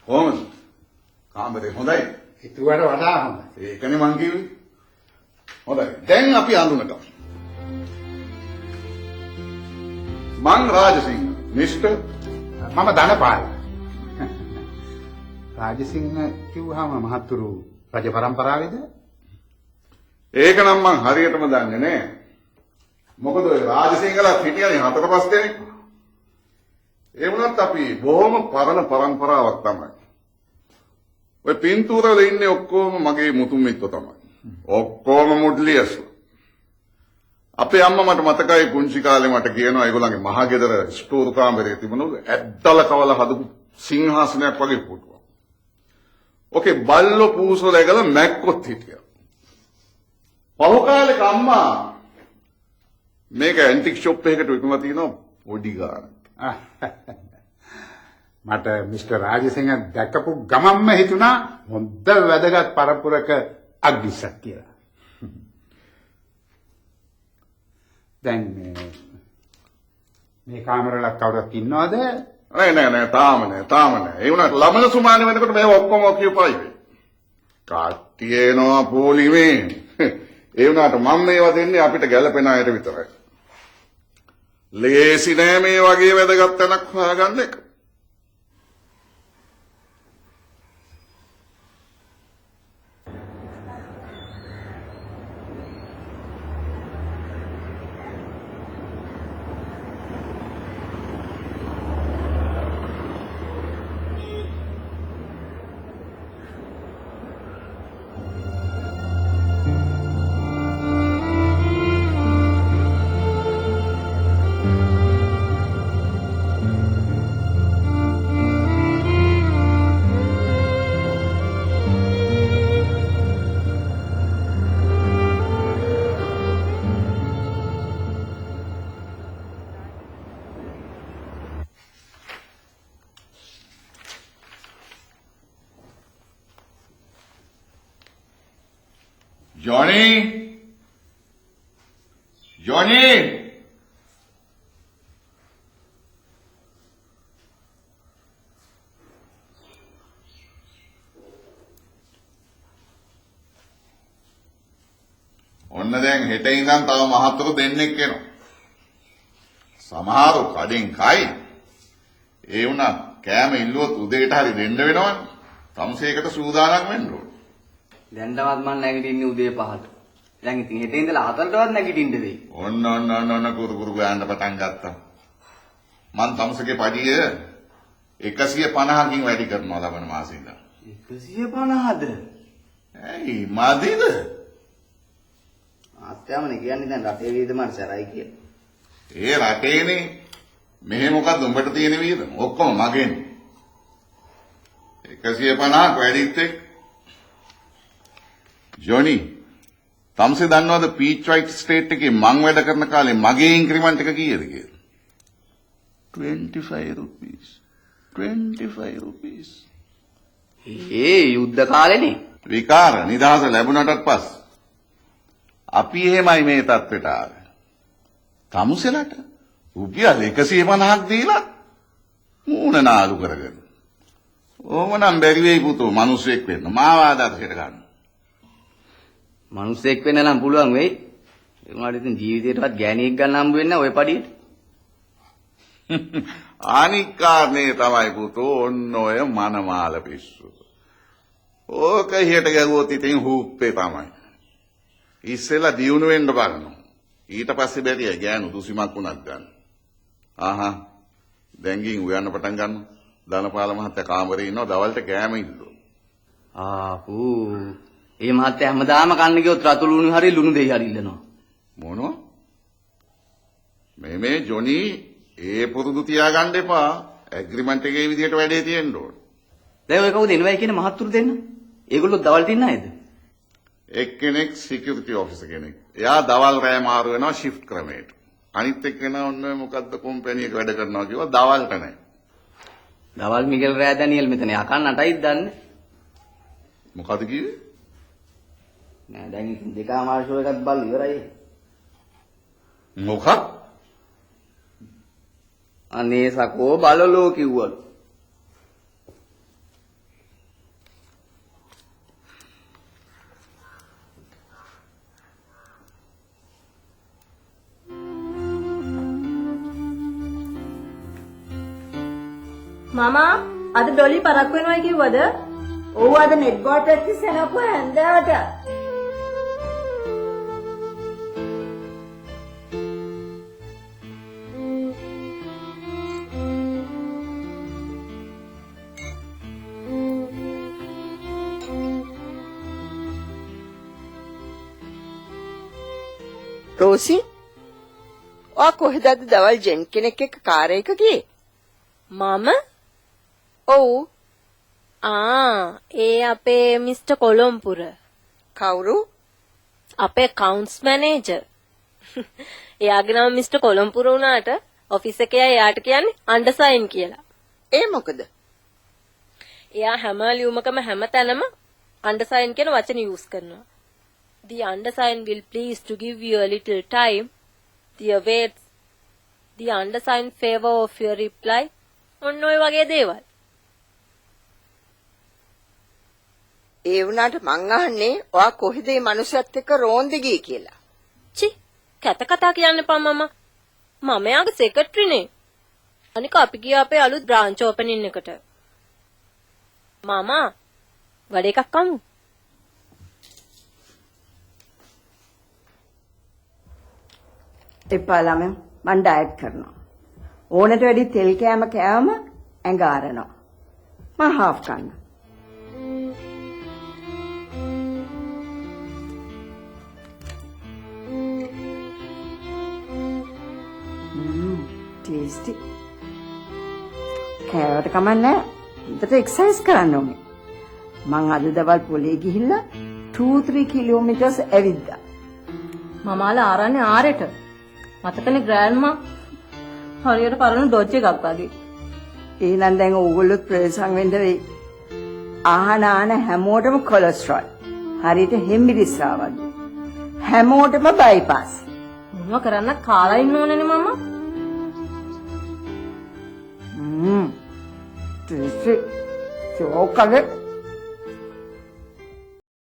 කොහොමද? කාමරේ හොඳයි. හිතුවට වඩා හොඳයි. ඒකනේ මං කිව්වේ. හොඳයි. දැන් අපි අඳුනගමු. මං රාජසිංහ. මිස්ටර් මම ධනපාල. රාජසිංහ කිව්වහම මහත්තුරු රජ පරම්පරාවේද? ඒක නම් මං හරියටම දන්නේ නෑ. මොකද ඔය රාජසිංහලා හිටියනේ හතර පහ දෙනෙක්. ඒ වුණත් අපි බොහොම පරණ පරම්පරාවක් තමයි. ඔය පින්තූරවල ඉන්නේ ඔක්කොම මගේ මුතුන් මිත්තෝ තමයි. ඔක්කොම මුඩ්ලියස්. අපේ අම්මා මට මතකයි පුංචි කාලේ මට කියනවා ඒගොල්ලන්ගේ මහ ගෙදර ස්ටෝර් කාමරේ තිබුණලු ඇද්දල කවල හදපු සිංහාසනයක් වගේ පුටුවක්. ඔකේ බල්ලෝ පූසෝ läගලා මැක්කොත් හිටියා. පහු කාලෙක අම්මා මේක ඇන්ටික් ෂොප් එකකට විකුණලා තිනවා පොඩි ගානක්. මට මිස්ටර් රාජසිංහ දැකපු ගමන්ම හිතුණා හොඳ වැදගත් පරපුරක අග්නිස්සක් කියලා. දැන් මේ කාමරවල කවුරුත් ඉන්නවද? නෑ නෑ නෑ තාම නෑ තාම නෑ. ඒ වුණාට ළමන සුමාන වෙනකොට මේව ඔක්කොම ඔකියුපයි වෙයි. කට්ටිය එනවා පොලිමේ. ඒ වුණාට මම මේවා දෙන්නේ අපිට ගැළපෙන අයට විතරයි. ලේසි නෑ මේ වගේ වැදගත් තැනක් හොයාගන්න එක. ජොනි ජොනි ඔන්න දැන් හෙට ඉඳන් තව මහත්තුරු දෙන්නෙක් එනවා. සමහරු කඩෙන් කයි. ඒ වුණා කෑම ඉල්ලුවොත් උදේට හරි දෙන්න වෙනවනේ. තමුසේකට සූදානම් වෙන්න ඕන. දැන්ටවත් මං නැගිටින්නේ උදේ 5ට. දැන් ඉතින් හෙට ඉඳලා 4ටවත් නැගිටින්න වෙයි. ඔන්න ඔන්න ඔන්න ඔන්න කුරු කුරු ගාන්න පටන් ගත්තා. මං තමුසේගේ පඩිය 150කින් වැඩි කරනවා ලබන මාසෙ ඉඳන්. 150ද? ඇයි මදිද? ආත්‍යමනේ කියන්නේ දැන් රටේ වියදම අර සැරයි කියලා. ඒ රටේනේ. මෙහෙ මොකද්ද උඹට තියෙන වියදම? ඔක්කොම මගෙන්. 150ක් වැඩිත් එක්ක ජොනි තමුසේ දන්නවද පීච් වයිට් ස්ටේට් එකේ මං වැඩ කරන කාලේ මගේ ඉන්ක්‍රිමන්ට් එක කීයද කියලා? 25 rupees. 25 rupees. ඒ යුද්ධ කාලේනේ. විකාර නිදහස ලැබුණටත් පස්සේ අපි එහෙමයි මේ තත්ත්වයට ආවේ. තමුසෙලට රුපියල් 150ක් දීලා මූණ නාලු කරගෙන. ඕම නම් බැරි වෙයි පුතෝ මිනිස්සෙක් වෙන්න. මාව ආදර්ශයට ගන්න. මිනිස්සෙක් වෙන්න නම් පුළුවන් වෙයි. ඒ වුණාට ඉතින් ජීවිතේටවත් ගෑණියෙක් ගන්න හම්බ වෙන්නේ නැහැ ඔය පඩියට. අනික් කාරණේ තමයි පුතෝ ඔන්න ඔය මනමාල පිස්සු. ඕක හියට ගැහුවොත් ඉතින් හුප්පේ තමයි. ඉස්සෙල්ලා දියුණු වෙන්න බලනවා. ඊට පස්සේ බැරියයි ගෑනු දුසිමක් වුණත් ගන්න. ආහා දැන් ගින් උයන්න පටන් ගන්නවා. ධනපාල මහත්තයා කාමරේ ඉන්නවා දවල්ට කෑම ඉල්ලුවා. ආපෝ ඒ මහත්තයා හැමදාම කන්න ගියොත් රතු ලුණු හරි ලුණු දෙයි හරි ඉල්ලනවා. මොනවා? මේ මේ ජොනි ඒ පුරුදු තියාගන්න එපා. ඇග්‍රීමන්ට් එකේ විදිහට වැඩේ තියෙන්න ඕන. දැන් ඔය කවුද එනවයි කියන මහත්තුරු දෙන්න? ඒගොල්ලෝ දවල්ට ඉන්න අයද? එක්කෙනෙක් සිකියුරිටි ඔෆිසර් කෙනෙක්. එයා දවල් රෑ මාරු වෙනවා ෂිෆ්ට් ක්‍රමයට. අනිත් එක්කෙනා ඔන්න ඔය මොකද්ද කම්පැනි එක වැඩ කරනවා කිව්වා දවල්ට නෑ. දවල් මිගෙල් රෑ ඩැනියල් මෙතන යකන් නටයිද දන්නේ? මොකද කිව්වේ? නෑ දැන් ඉතින් දෙකමාර ෂෝ එකක් බලලා ඉවරයි. මොකක්? අනේ සකෝ බලලෝ කිව්වලු. මාමා අද ඩොලි පරක් වෙනවයි කිව්වද? ඔව් අද නෙට් බෝල් ප්‍රැක්ටිස් යනවා හැන්දෑවට. රෝසි, ඔයා කොහෙද අද දවල් ජෙන් කෙනෙක් එක්ක කාර් එකක ගියේ? මම? ඔව්. ආ ඒ අපේ මිස්ටර් කොලොම්පුර. කවුරු? අපේ ඇකවුන්ට්ස් මැනේජර්. එයාගේ නම මිස්ටර් කොලොම්පුර වුණාට ඔෆිස් එකේ අය එයාට කියන්නේ අන්ඩර්සයින් කියලා. ඒ මොකද? එයා හැම ලියුමකම හැම තැනම අන්ඩර්සයින් කියන වචන යූස් කරනවා. The undersigned will please to give you a little time. The awaits the undersigned favor of your reply. ඔන්න ඔය වගේ දේවල්. ඒ වුණාට මං අහන්නේ ඔයා කොහෙද මේ මනුස්සයත් එක්ක රෝන්ද ගියේ කියලා. චි කැත කතා කියන්න එපා මම. මම එයාගේ සෙක්‍රටරි නේ. අනික අපි ගියා අපේ අලුත් බ්‍රාන්ච් ඕපනින් එකට. මාමා වැඩ එකක් කමු. එපා ළමයා මං ඩයට් කරනවා. ඕනට වැඩි තෙල් කෑම කෑවම ඇඟ අරනවා. මං හාෆ් කන්න. ටේස්ටි. කෑවට කමක් නෑ. හොඳට එක්සර්සයිස් කරන්න ඕනේ. මං අද දවල් පොලේ ගිහිල්ලා 2-3 කිලෝමීටර්ස් ඇවිද්දා. මමාලා ආරන්නේ ආරෙට. මතකනේ ග්‍රෑන්ඩ්මා හරියට පරණ ඩොජ් එකක් වගේ. එහෙනම් දැන් ඕගොල්ලොත් ප්‍රවේශම් වෙන්න වෙයි. ආහන ආන හැමෝටම කොලෙස්ටරෝල්. හරියට හෙම්බිරිස්සා වගේ. හැමෝටම බයිපාස්. මොනවා කරන්න කාලා ඉන්න ඕනේනේ මමා. ටේස්ටි. චෝකලේ.